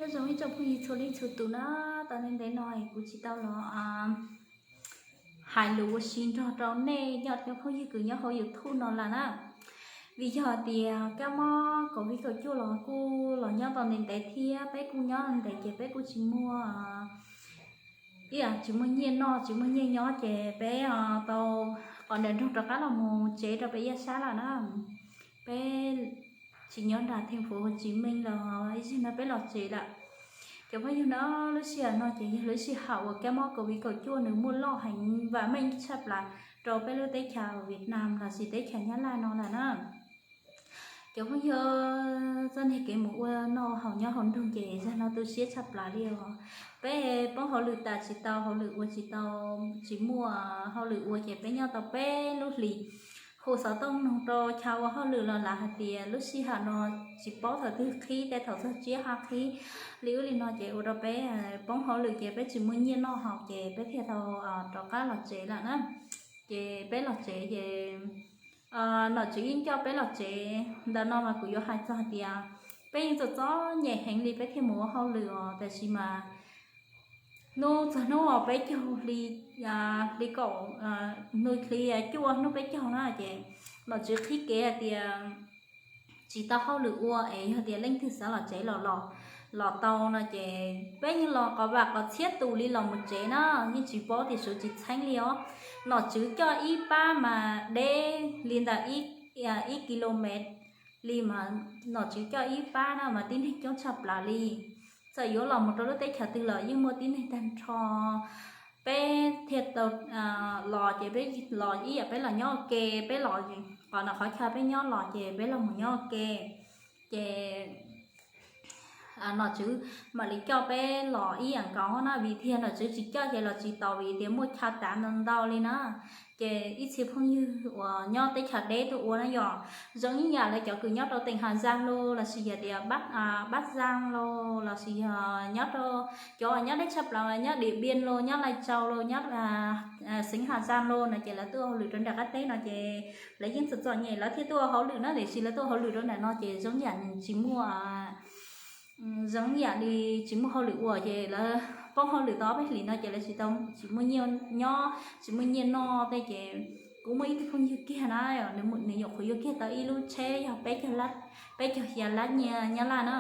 Nyob zoo ib tsoom phooj ywg txhua leej txhua tus na, tau ntev ntev no kuv tsis tau los hais lus ua si nrog rau nej cov phooj ywg kws nyob hauv YouTube no lawm na. Vim yog tias kab mob covid kaum cuaj los kuj los nyob tau ntev ntev thiab peb kuj nyob ntev ces peb kuj tsis muaj ib yam tsis muaj nyiaj noj tsis muaj nyiaj nyob ces peb tau qhov nram nroog rov qab los mus tsev rau peb ib sab lawm na. Peb tsis nyob nram theej fuv Hồ Chí Minh los ib zaug no peb los tsev lawm. Cov phooj ywg na, lub sij hawm no ces yog lub sij hawm uas kab mob covid kaum cuaj nws muaj loj heev vam meej tshaj plaws rau peb lub teb chaws Việt Nam lossis teb chaws Nyab Laj no lawm na. Cov phooj ywg, txoj niag kev mus ua noj haus nyob hauv nroog ces zag no tu siab tshaj plaws li os. Peb poob hauj lwm tas tsis tau, hauj lwm ua tsis tau, tsis muaj hauj lwm ua ces peb nyob tau peb lub hlis hu xov tooj noog rau chaw ua hauj lwm los lawv hais tias lub sij hawm no tsis paub thaum twg qhib, tej thaum txog tsiab ho qhib li ub li no ces ua rau peb poob hauj lwm ces peb tsis muaj nyiaj noj haus ces peb thiaj tau rov qab los tsev lawm na. Ces peb los tsev ces nom tswv yeej coj peb los tsev. Ntawm no mas kuv yuav hais txog hais tias peb yeej txom txom nyem heev li peb thiaj mus ua hauj lwm os, tab sis mas hnub txog hnub uas peb caug hli, hli kaum, hnub hli cuaj hnub peb caug na ces nom tswv qhib kev hais tias tsis tau hauj lwm ua es yog tias leej twg xav los tsev los los, los tau no ces peb yeej los qov vam qov txhiab tus li los mus tsev na, yeej tsis paub tias suav tsis txheeb li os. Nom tswv coj ib pab mas deb li ntawm ib kilomev li mas nom tswv coj ib pab na mas tib neeg coob tshaj plaws li. Txawm yuav los mus rau lub teb chaws twg los yeej muaj tib neeg tag nrho. Peb thiaj tau los ces peb los ib yam peb los nyob ua ke, peb los qhov no qhov chaw peb nyob los ces peb los mus nyob ua ke. Ces nom tswv mam li coj peb los ib yam nkaus na, vim tias nom tswv tsis coj ces los tsis tau vim tias muaj chaw tav ntau ntau li na. Ces ib txhia phooj ywg uas nyob teb chaws deb tuaj ua na yom, zoo ib yam lawv cov kws nyob rau teem Hà Giang los lossis yog tias Bắc Giang los lossis yog nyob rau cov nyob deb tshaj plaws nyob Điện Biên los nyob Lai Châu los nyob xeev Hà Giang los no ces lawv tuaj ua hauj lwm rau nram qab teb no ces lawv yeej txom txom nyem lawv thiaj tuaj ua hauj lwm na, tiam sis lawv tuaj ua hauj lwm rau nram no ces zoo yam tsis muaj zoo yam li tsis muaj hauj lwm ua ces lawv poob hauj lwm tau ob peb hlis no ces lawv tsis tau, tsis muaj nyiaj nyob tsis muaj nyiaj noj tej ces kuv muaj ib tug phooj ywg kiag na, nws nyuam qhuav yuav kiag tau ib lub tsheb yog peb caug lab, peb caug xya lab nyiaj Nyab Laj na.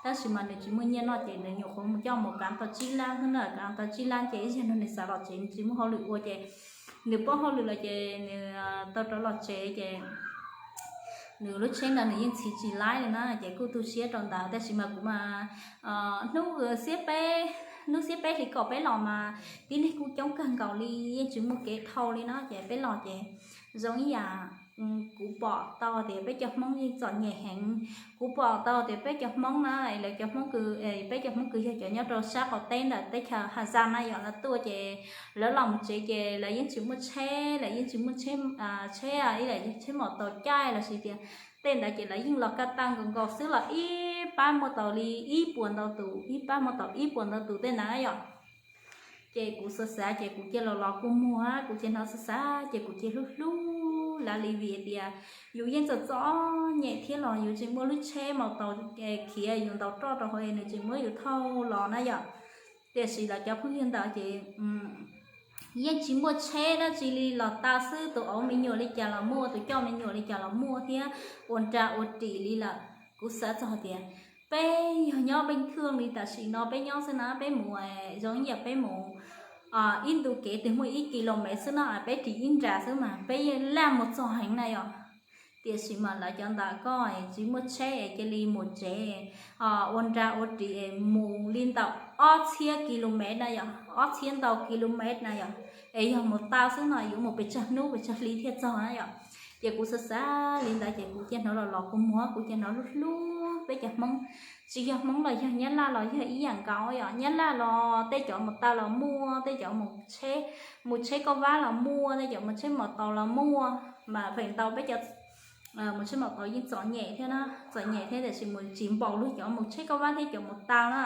Tab sis mas nws tsis muaj nyiaj noj ces nws nyuam qhuav mus coj mus kav tau tsib lab xwb na, kav tau tsib lab ces ib zaug no nws xav los tsev nws tsis muaj hauj lwm ua ces nws poob hauj lwm lawm ces nws tau rov los tsev ces nws lub tsheb ntawd nws yeej txhiv tsis laib li na ces kuj tu siab rau ntawd tab sis mas kuv mas hnub xiab peb, hnub xiab peb hli kaum peb los mas tib neeg kuj coob kawg nkaus li yeej tsis muaj kev dhau li na ces peb los ces zoo ib yam kuv pom tau tias peb cov Hmoob yeej txom nyem heev. Kuv pom tau tias peb cov Hmoob na, lawv cov Hmoob kws, peb cov Hmoob kws yog cov nyob rau sab qaum teb ntawm teb chaws Hà Giang na yom, lawv tuaj ces lawv los mus tsev ces lawv yeej tsis muaj tsheb, lawv yeej tsis muaj tsheb, tsheb ib yam tsheb maus taus caij lossis tias tej ntawd ces lawv yeej los kaj tag nkaus nkaus xwb los ib pab muaj tau li ib puas ntau tus, ib pab muaj tau ib puas ntau tus tej ntawd na yom. Ces kuv xav xav ces kuv cia los los kua muag, kuv cia hnov xav xav ces kuv cia hlub hlub lawv li vim tias yus yeej txom txom nyem thiab los yus tseem muaj lub tsheb maus taus khiav yus ntaus roj rau hauv es nws tseem muab yus thauj los na yom. Tiam sis lawv cov phooj ywg ntawd ces yeej tsis muaj tsheb dab tsi li los tau xwb, tus auv me nyuam li cas los muaj, tus coj me nyuam li cas los muaj thiab ua nra ua ris li lawm. Kuv xav txog tias peb yog nyob peb khwj li tam sim no peb nyob xwb na, peb mus zoo ib yam peb mus ib ntu kev twg muaj ib kilomev xwb no peb ris ib nra xwb mas peb yeej laj mus txog heev na yom. Tiam sis mas lawv cov ntawd koj tsis muaj tsheb es cia li mus tsev ua nra ua ris es mus li ntawm ob txhiab kilomev na yom, ob txhiab ntau kilomev na yom, es yog mus tau xwb no yuav mus pes tsawg hnub pes tsawg hli thiaj txog na yom. Ces kuv xav xav li ntawd ces kuv cia hnov los los kua muag, kuv cia hnov hlub hlub peb cov Hmoob, tsis yog Hmoob los yog Nyab Laj los yog ib yam nkaus yom. Nyab Laj los tej cov mus taw los muaj, tej cov mus tsheb, mus tsheb kauj vab los muaj, tej cov mus tsheb maus taus los muaj, mas feem ntau peb cov mus tsheb maus taus yeej txom nyem thiab na, txom nyem thiab tiam sis mus tsis npaum luag cov mus tsheb kauj vab thiab cov mus taw na.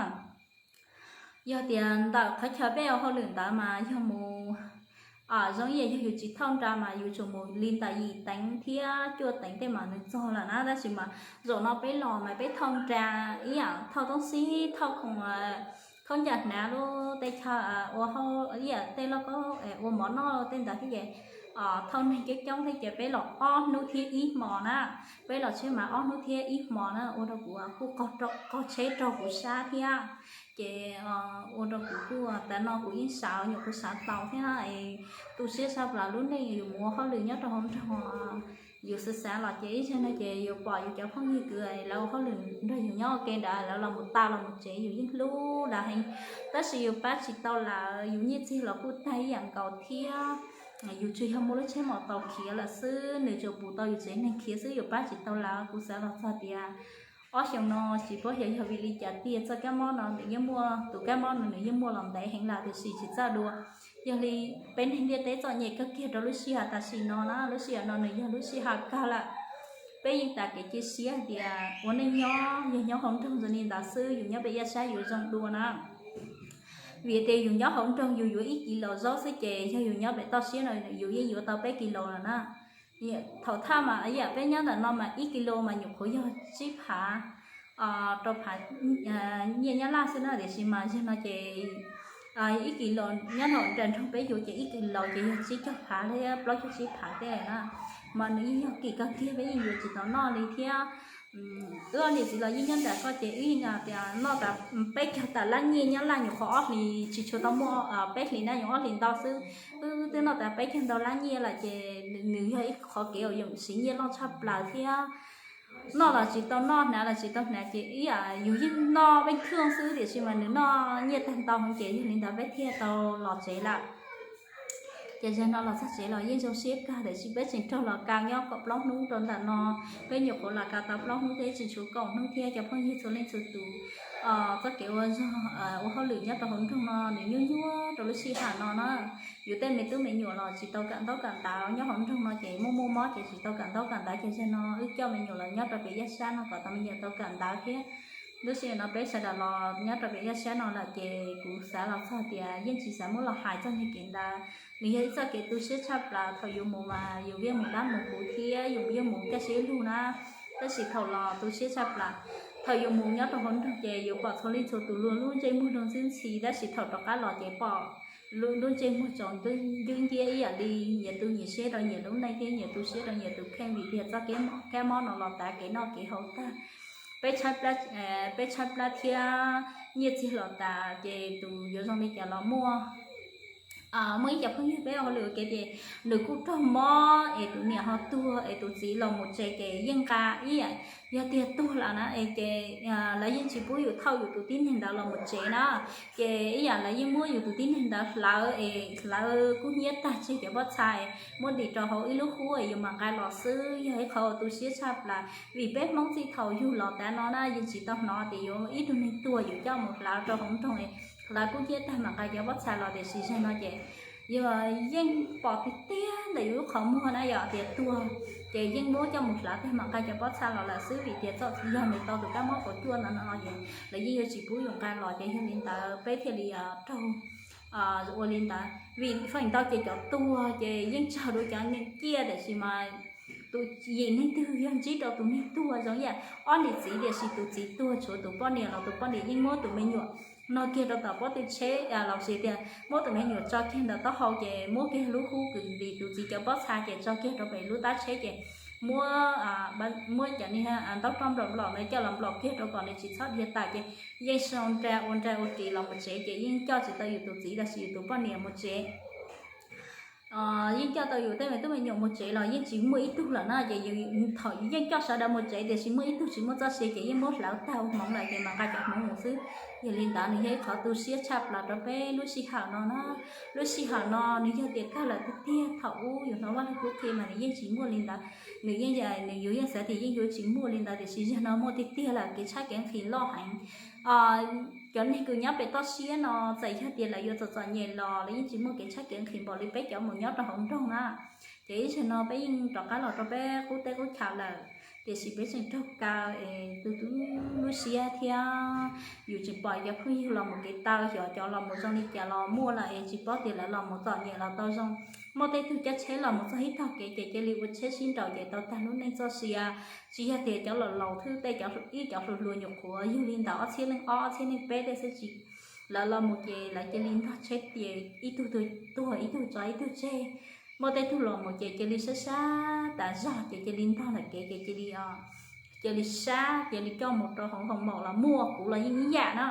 Yog tias ntawm qhov chaw peb ua hauj lwm ntawd mas yog mus Zoo ib yam yog yus tsis thauj nra mas yus tsuas mus li ntawm yim teev thiab cuaj teev tej mas nws txog lawm na, tab sis mas zaum no peb los mas peb thauj nra ib yam thauj toob xib thauj khoom, khaub ncaws hnav lub teb chaws ua hauj ib yam tej lauj kaub ua mov noj tej ntawd thiab ces thauj neeg coob coob thiab ces peb los ob hnub thiab ib hmos na. Peb los tsheb mas ob hnub thiab ib hmos na ua rau kuv kuj qaug tsheb raug kuv sab thiab. Ces ua rau kuv kuj tav no kuv yeej sawv nyuam qhuav sawv tau thiab es tu siab tshaj plaws lub neej yus mus ua hauj lwm nyob rau hauv nroog. Yus xav xav los ces ib zaug no ces yus pom yus cov phooj ywg kwv lawv ua hauj lwm nrog yus nyob ua ke ntawd lawv los mus tau los mus tsev yus yeej hlub lawv heev. Tab sis yus pab tsis tau lawv yus nyiaj txiag los kuj tag ib yam nkaus thiab. Yus tsuas yog muaj lub tsheb mos taus khiav lawm xwb nws tsuas pum tau yus tsev neeg khiav xwb yus pab tsis tau lawv kuv xav los txog tias ob xyoo no tsis paub xyov yog vim li cas tiag txoj kab mob no nws yeej muaj tus kab mob no nws yeej muaj los ntev heev lawm tiam sis tsis txawj dua. Yog li peb neeg ntiaj teb txom nyem kawg kiag rau lub sij hawm tam sim no na lub sij hawm no nws yog lub sij hawm kawg lawm. Peb yeej tas kev cia siab hais tias ua neej nyob yog nyob hauv nroog ntxo ni ntawd xwb yus nyob pem yaj sab yus zoo dua na. Vim tias yus nyob hauv nroog yus yuav ib kis laus zaub xwb ces yog yus nyob pem toj siab no yus yeej yuav tau peb kis laus lawm na. Thaum thaj mas yam peb nyob ntawm no mas ib kis laus mas nyuam qhuav yog tsib phav rau phav nyiaj nyab laj xwb na tiam sis mas yog no ces ib kis laus nyob nram nroog peb yuav ces ib kis laus ces yog tsib caug phav thiab plaub caug tsib phav tej na. Mas nws yeej yog kim kawg kiag peb yeej yuav tsis tau noj li thiab. Wb ob niam txiv los yeej nyob nram koj ces wb yeej tias noj tas peb caug tawm lab nyiaj nyab laj nyuam qhuav ob hlis tsis tshua tau muaj peb hlis na nyuam ob hlis ntau xwb. Wb twb noj tas peb caug ntau lab nyiaj lawm ces nws yog ib qhov kev uas yoom siv nyiaj loj tshaj plaws thiab. Noj los tsis tau noj hnav los tsis tau hnav ces ib yam yus yeej noj peb khwj xwb tiam sis mas nws noj nyiaj tag ntau heev ces yog li ntawd peb thiaj tau los tsev lawm. Ces zaum no los txog tsev los yeej zoo siab kawg tiam sis peb tseem raug los kaw nyob kaum plaub hnub rau ntawm no. Peb nyuam qhuav los kaw tau plaub hnub thiab tseem tshuav kaum hnub thiab cov phooj ywg txhua leej txhua tus. Txoj kev ua zog ua hauj lwm nyob rau hauv nroog no nws nyuaj nyuaj rau lub sij hawm no na. Yus tej me tub me nyuam los tsis tau kawm ntaub kawm ntawv nyob hauv nroog no ces muaj muaj mob ces tsis tau kawm ntaub kawm ntawv ces zaum no wb coj me nyuam los nyob rau pem yaj sab no kom tau me nyuam tau kawm ntawv thiab. Lub sij hawm no peb sawv daws los nyob rau pem yaj sab no lawm ces kuv xav los txog tias yeej tsis xav muab los hais txog nws kev ntawd. Nws yog ib txoj kev tu siab tshaj plaws thaum yus mus mas yus yeej mus dab mus huv thiab yus yeej mus kaj siab lug na. Tab sis thaum los tu siab tshaj plaws. Thaum yus mus nyob rau hauv nroog ces yus pom txhua leej txhua tus luag lub ntsej muag luag ntxwb ntxhi tab sis thaum rov qab los ces pom lub ntsej muag tsaus ntuj ncwb nciab ib yam li nyias tu nyias siab rau nyias lub neej thiab nyias tu siab rau nyias tus kheej vim tias txoj kab mob no los tav kev noj kev haus tag. Peb tshaib plab thiab nyiaj txiag los tas ces tus yuav zoo li cas los muaj. Muaj ib cov phooj ywg peb ua hauj lwm ua ke ces nws kuj raug mob es tus niam ho tuag es tus txiv los mus tsev ces yeej nqa ib yam yog tiag tuag lawm na es ces lawv yeej tsis pub yus thauj yus tus tib neeg ntawd los mus tsev na. Ces ib yam lawv yeej muab yus tus tib neeg ntawd hlawv es hlawv kub hnyiab tag tseg cov pob txha es muab dim rau hauv ib lub hub es yus mam nqa los xwb yog ib qhov uas tu siab tshaj plaws vim peb Hmoob txij thaum yug los tav no na yeej tsis tau hnov tias yuav ib tug neeg tuag yus coj mus hlawv rau hauv nroog es hlawv kub hnyiab tag mam nqa cov pob txha los tiam sis zaum no ces yus yeej pom tiag tiag ntawm yus lub qhov muag na yog tias tuag ces yeej muab coj mus hlawv tag mam nqa cov pob txha los lawm xwb vim tias txoj yog nws tau tus kab mob kaum cuaj ntawd no ces lawv yeej yuav tsis pub yus nqa los ces yog li ntawd peb thiaj li raug ua li ntawd vim feem ntau ces cov tuag ces yeej tsawg dua cov ciaj tiam sis mas tus yim neeg twg yog ntsib rau tus neeg tuag zoo yam ob niam txiv tiam sis tus txiv tuag tshuav tus poj niam los tus poj niam yeej muab tus me nyuam no kiag rau tom pob tw tsheb los sis tias muab tus me nyuam tso kiag ntawm taub hau ces muab kiag lub hub kws ntim tus txiv cov pob txha ces tso kiag rau pem lub tab tsheb ces muab muab cov niag ntaub roj nplaum nplaum ntawd coj los nplaum kiag rau kom nws tsis txhob dhia tawm ces yeej sau nra ua nra ua ris los mus tsev ces yeej coj tsis tau yus tus txiv los sis yus tus poj niam mus tsev. Yeej coj tau yus tej me tub me nyuam mus tsev los yeej tsis muaj ib tug lawm na ces thaum yeej coj sawv daws mus tsev tiam sis muaj ib tug tsis muaj txoj sia ces yeej muab hlawv tag ua hmoov lawm ces mam nqa cov hmoov mus xwb. Yog li ntawd nws yog ib qhov tu siab tshaj plaws rau peb lub sij hawm no na. Lub sij hawm no nws yog tias kawg lawm tiag tiag thaum ub yus hnov Vaj Lug Kub qhia mas nws yeej tsis muaj li ntawd. Nws yeej nws yus yeej xav tias yeej yuav tsis muaj li ntawd tiam sis zaum no muaj tiag tiag lawm kev tshaib kev nqhis loj heev. Cov neeg kws nyob pem toj siab no txawm yog tias lawv yuav txom txom nyem los lawv yeej tsis muaj kev tshaib kev nqhis npaum li peb cov mus nyob rau hauv nroog na. Ces ib zaug no peb yeej rov qab los rau peb qub teb qub chaw lawm. Tiam sis peb tseem raug kaw es tu tu lub siab thiab. Yus tseem pom cov phooj ywg los mus kev taw, xyov cov los mus zoo li cas los muaj lawm es tsis paub tias lawv los mus txom nyem los tau zoo. Muaj tej tug caij tsheb los mus txog ib tog kev ces cia li ua tsheb sib nraus ces tau tag lub neej txoj sia. Tsis yog tias cov laus laus thwb tej, cov ib cov hluas hluas nyuam qhuav yug li ntawm ob txhiab leej ob, ob txhiab leej peb tej xwb tsis, lawv los mus ces lawv cia li ntog tsheb tias ib tug tuag ib tug tso ib tug tseg. Muaj tej tug los mus ces cia li sab sab tas zog ces cia li ntog ntawm kev ces cia li, cia li sab cia li coj mus rau hauv hoo maum los muaj. Kuv los yeej ib yam na.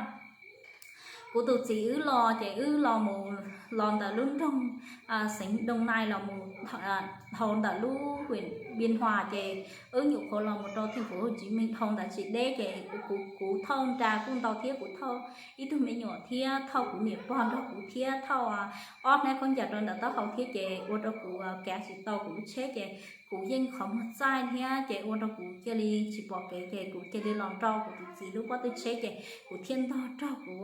Kuv tus txiv wb los ces wb los mus, los ntawm lub nroog xeev Doo Nai los mus dhau ntawm lub hwm Npia Nhuas ces wb nyuam qhuav los mus rau thawj Hauv Tsiv Meej dhau ntawd tsis deb ces kuv, kuv thauj nra kuj ntau thiab, kuv thauj ib tug me nyuam thiab, thauj kuv niam pog nrog kuv thiab, thauj ob hnab khaub ncaws rau ntawm taub hau thiab ces ua rau kuv kav tsis tau kuv lub tsheb ces kuv yeej qhov muag txaij thiab ces ua rau kuv cia li tsis pom kev ces kuv cia li los nrog kuv tus txiv lub pob tw tsheb ces kuv thiaj ntog raug kuv,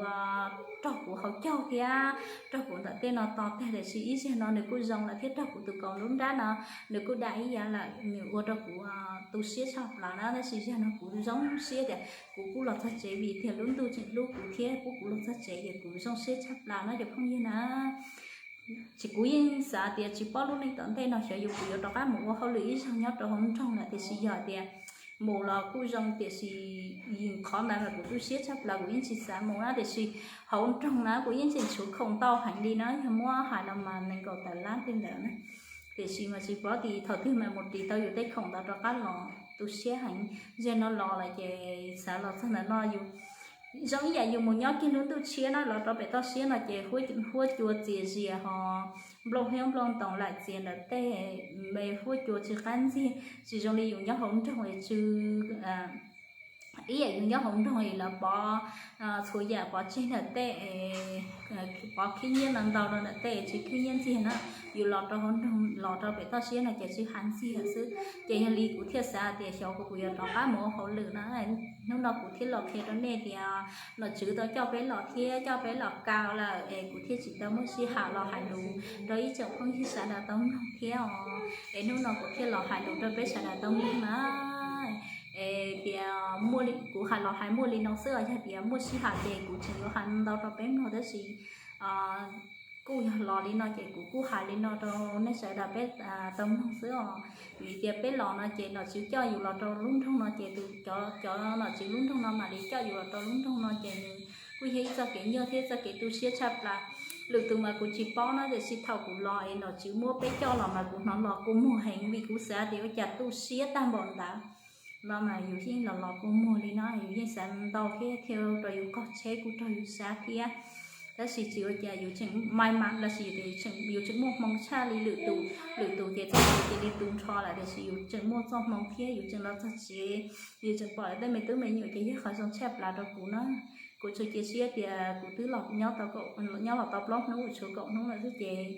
raug kuv hauv caug thiab raug kuv ntawm tej no tos tag. Tiam sis ib zaug no nws kuj zoo lawm thiab raug kuv tus kaus lub nrab no nws kuj dam ib yav lawm, nws ua rau kuv tu siab tshaj plaws na. Tab sis zaug no kuv zoo siab tias kuv kuj los txog tsev vim tias lub ntuj tseem hlub kuv thiab pub kuv los txog tsev ces kuv zoo siab tshaj plaws no cov phooj ywg na. Ces kuv yeej xav tias tsis paub lub neej tom ntej no xyov yus kuv yuav rov qab mus ua hauj lwm ib zaug nyob rau hauv nroog lawm, tiam sis yog tias mus los kuj zoo, tiam sis qhov ntawd mas kuv tu siab tshaj plaws kuv yeej tsis xav mus na. Tiam sis hauv nroog na kuv yeej tseem tshuav khoom ntau heev li na, yog muab hais los mas nees nkaum tawm lab tej ntawd na. Tiam sis mas tsis paub tias thaum twg mas mus ris tau yus tej khoom ntawd rov qab los, tu siab heev. Zaug no los lawm ces xav los txog ntawm no yus zoo ib yam yus mus nyob kiag lub ntuj tshiab na, los rau pem toj siab no ces huab cua txias zias ho nplooj hliab nplooj ntoos laim txias ntawm tej, me huab cua tsis qab ntxiag, tsis zoo li yus nyob hauv nroog es tsw ib yam yus nyob hauv nroog es lawv pov txhua yam pov tseg ntawm tej, pov khib nyiab ntau ntau rau ntawm tej tsis khib nyiab ntxiag na. Yus los rau hauv nroog los rau pem toj siab no ces tsis hav ntxiag xwb. Ces yog li kuv thiaj xav tias xyov kuv yuav rov qab mus ua hauj lwm na. Hnub no kuv thiaj los qhia rau nej tias nom tswv tau coj peb los thiab coj peb los kaw lawm es kuv thiaj tsis tau muaj sij hawm los hais lus rau ib tsoom phooj ywg sawv daws tau mloog thiab os. Es hnub no kuv thiaj los hais lus rau peb sawv daws tau mloog na. Es tias kuv hais los hais muaj li no xwb os, yog tias muaj sij hawm ces kuv tseem yuav hais ntau rau peb mloog, tab sis kuj yog los li no ces kuv kuj hais li no rau nej sawv daws peb tau mloog xwb os. Vim tias peb los no ces nom tswv coj yus los rau lub nroog no ces tus, cov, cov nom tswv lub nroog no mam li coj yus los rau lub nroog no ces nws kuj yog ib txoj kev nyuaj thiab txoj kev tu siab tshaj plaws. Lwm tus mas kuv tsis paub na, tiam sis thaum kuv los es nom tswv muab peb coj los mas kuv hnov los kua muag heev vim kuv xav tias ua cas tu siab tag npaum ntawd. No mas yus yeej los los kua muag li no, yus yeej xav ntau thiab thiaj rau yus qaug tsheb kuj raug yus sab thiab. Tab sis tsis ua cas, yus tseem mai mam los sis yus tseem muaj hmoo tshaj li lwm tus. Lwm tus ces txoj kev cia li tu nrho lawm, tiam sis yus tseem muaj txoj hmoo thiab yus tseem los txog tsev, yus tseem pom tej me tub me nyuam ces yog qhov zoo tshaj plaws rau kuv na. Kuv tsuas cia siab tias kuv twb los nyob tau, nyob los tau plaub hnub, tshuav kaum hnub lawm xwb ces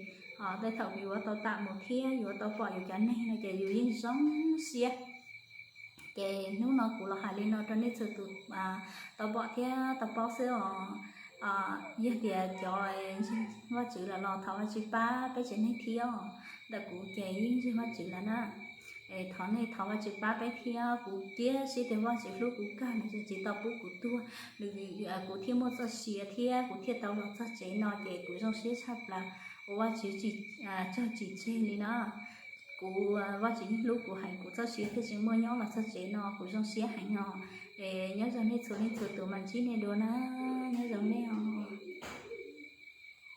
tej thaum yus yuav tau tam mus thiab yus yuav tau pom yus cov neeg no ces yus yeej zoo siab. Ces hnub no kuv los hais li no rau nej txhua tus tau pom thiab tau paub xwb os. Yog tias cov ntseeg Vajtswv lawm los thov Vajtswv pab peb tsev neeg thiab os. Ntawm kuv ces yeej ntseeg Vajtswv lawm na. Thov nej thov Vajtswv pab peb thiab, kuv cia siab tias Vajtswv hlub kuv kawg, nws tsis tau pub kuv tuag, nws, kuv thiaj muaj txoj sia thiab kuv thiaj tau los txog tsev no ces kuv zoo siab tshaj plaws uas Vajtswv tsis, tsis tseg li na. Kuv, Vajtswv yeej hlub kuv heev, kuv txoj sia thiaj tseem muaj nyob los txog tsev no, kuv zoo siab heev os. Es nyob zoo nej txhua leej txhua tus mas ntsib nej dua na, nyob zoo nej os.